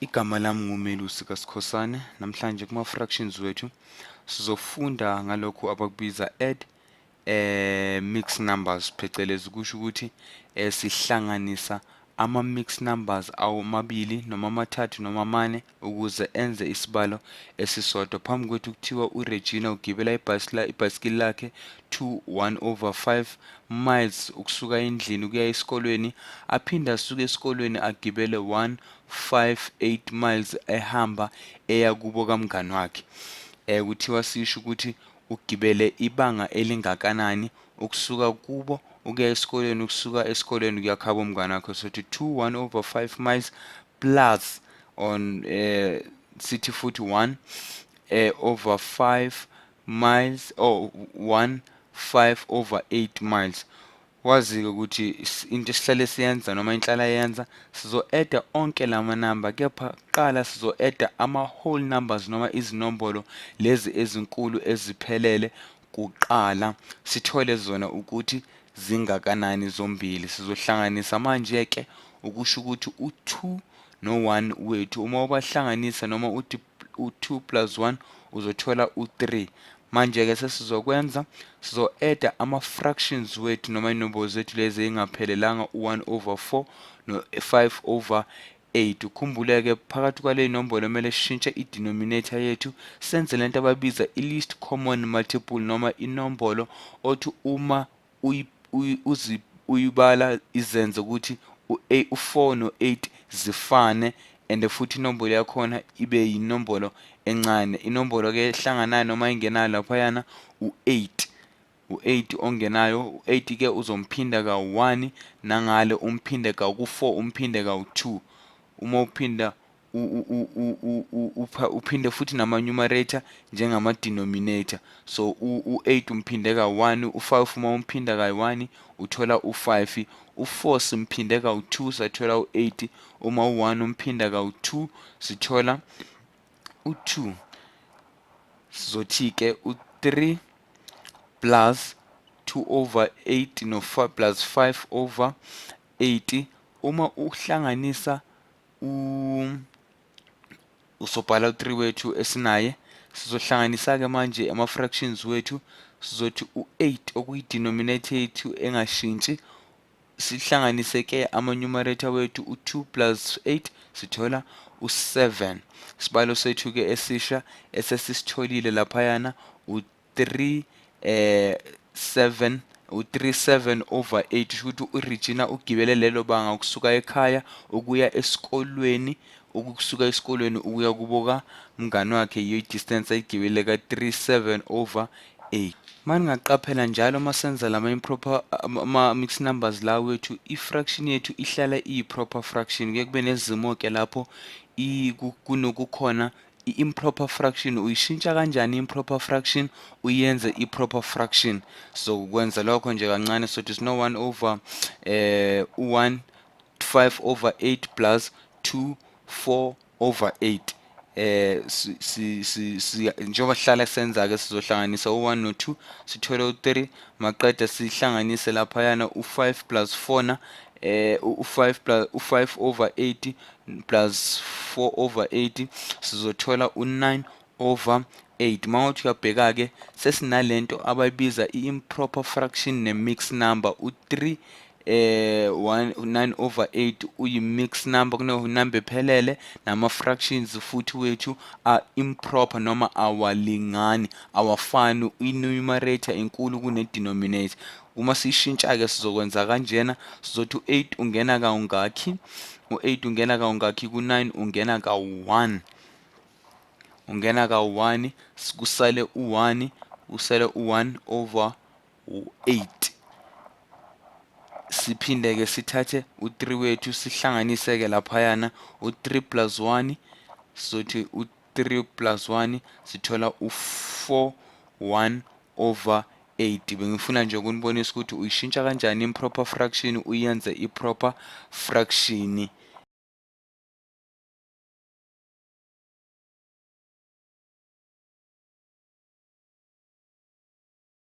Igama lami nguMelusi kaSikhosana. Namhlanje kuma-fractions wethu sizofunda ngalokhu abakubiza add mixed numbers, phecelezi kusho ukuthi sihlanganisa ama-mixed numbers awamabili noma amathathu noma amane ukuze enze isibalo esisodwa. Phambi kwethu kuthiwa uRegina ugibela ibhayisikili lakhe 2 1 over 5 miles ukusuka endlini ukuya esikolweni, aphinde asuke esikolweni agibele 1 5 8 miles ehamba eya kubo kamngani wakhe. Kuthiwa sisho ukuthi ugibele ibanga elingakanani ukusuka kubo ukuya esikoleni, ukusuka esikoleni ukuya khabo umngane wakhe. Sothi 2 1 over 5 miles plus on sithi futhi 1 over 5 miles or 1 5 over 8 miles. Wazi-ke ukuthi into esihlale siyenza noma inhlala yenza, sizo-eda onke lama namba, kepha kuqala sizo-eda ama-whole numbers noma izinombolo lezi ezinkulu eziphelele kuqala, sithole zona ukuthi zingakanani zombili. Sizohlanganisa manje-ke, ukusho ukuthi u-2 no-1 wethu uma ubahlanganisa noma uthi u-2 plus 1 uzothola u-3. Manje-ke sesizokwenza, sizo-eda ama-fractions wethu noma inombolo zethu lezi ey'ngaphelelanga, u-1 over 4 no-5 over 8. Ukhumbule-ke phakathi kwale nombolo kumele sishintshe i-denominator yethu, senze lento ababiza i-least common multiple noma inombolo othi uma uyibala izenze ukuthi u-4 no-8 zifane, and futhi inombolo yakhona ibe yinombolo encane. Inombolo-ke ehlanganayo noma ingenayo laphayana u-8, u-8 ongenayo. U-8 ke uzomphinda ka-1 nangale umphinde ka-4, umphinde ka-2. Uma uphinda uphinde futhi nama-numerator njengama-denominator. So u-8 umphinde ka-1, u-5 uma umphinda ka-1 uthola u-5, u-4 simphinde ka-2 sathola u-8, uma u-1 umphinda ka-2 sithola u-2. Sizothi-ke u-3 plus 2 over 8 no 5 plus 5 over 8. Uma uhlanganisa usobhala u-3 wethu esinaye, sizohlanganisa-ke manje ama-fractions wethu. Sizothi u-8 okuyi-denominator yethu engashintshi, sihlanganise-ke ama-numerator wethu, u-2 plus 8 sithola u-7. Isibalo sethu-ke esisha esesisitholile laphayana u-3 7, u-3 7 over 8. Kusho ukuthi uRegina ugibele lelo banga ukusuka ekhaya ukuya esikolweni, ukusuka esikolweni ukuya kubo kamngani wakhe, yiyo i-distance ayigibele ka-3 7 over 8. Mani ngaqaphela njalo uma senza lama improper ama-mixed numbers la wethu, i-fraction yethu ihlala iyi-proper fraction. Kuye kube nezimo-ke lapho kunokukhona i-improper fraction. Uyishintsha kanjani i-improper fraction uyenze i-proper fraction? So kwenza lokho nje kancane, sothi sino 1 over 1 5 over 8 plus 2 4 over 8. Si si si njengoba sihlala senza ke, sizohlanganisa u1 no2 sithole u3. Maqeda sihlanganise laphayana u5 plus 4 na u5 plus u5 over 8 plus 4 over 8, sizothola u9 over 8. Mawuthi uyabheka ke, sesinalento abayibiza i-improper fraction ne-mixed number. U3 1 9 over 8 uyi-mixed number, kune number ephelele nama-fractions futhi wethu are improper noma awalingani, awafani, i-numerator inkulu kune-denominator. Uma siyishintsha-ke sizokwenza kanjena, sizothi u-8 ungena kawungakhi? U-8 ungena kawungakhi ku-9? Ungena ka-1, ungena ka-1, kusale u-1, usale u-1 over u-8. Siphinde-ke sithathe u-3 wethu, sihlanganise-ke laphayana u-3 plus 1. Sizothi u-3 plus 1 sithola u-4 1 over 8. Bengifuna nje ukunibonisa ukuthi uyishintsha kanjani improper fraction uyenze i-proper fraction.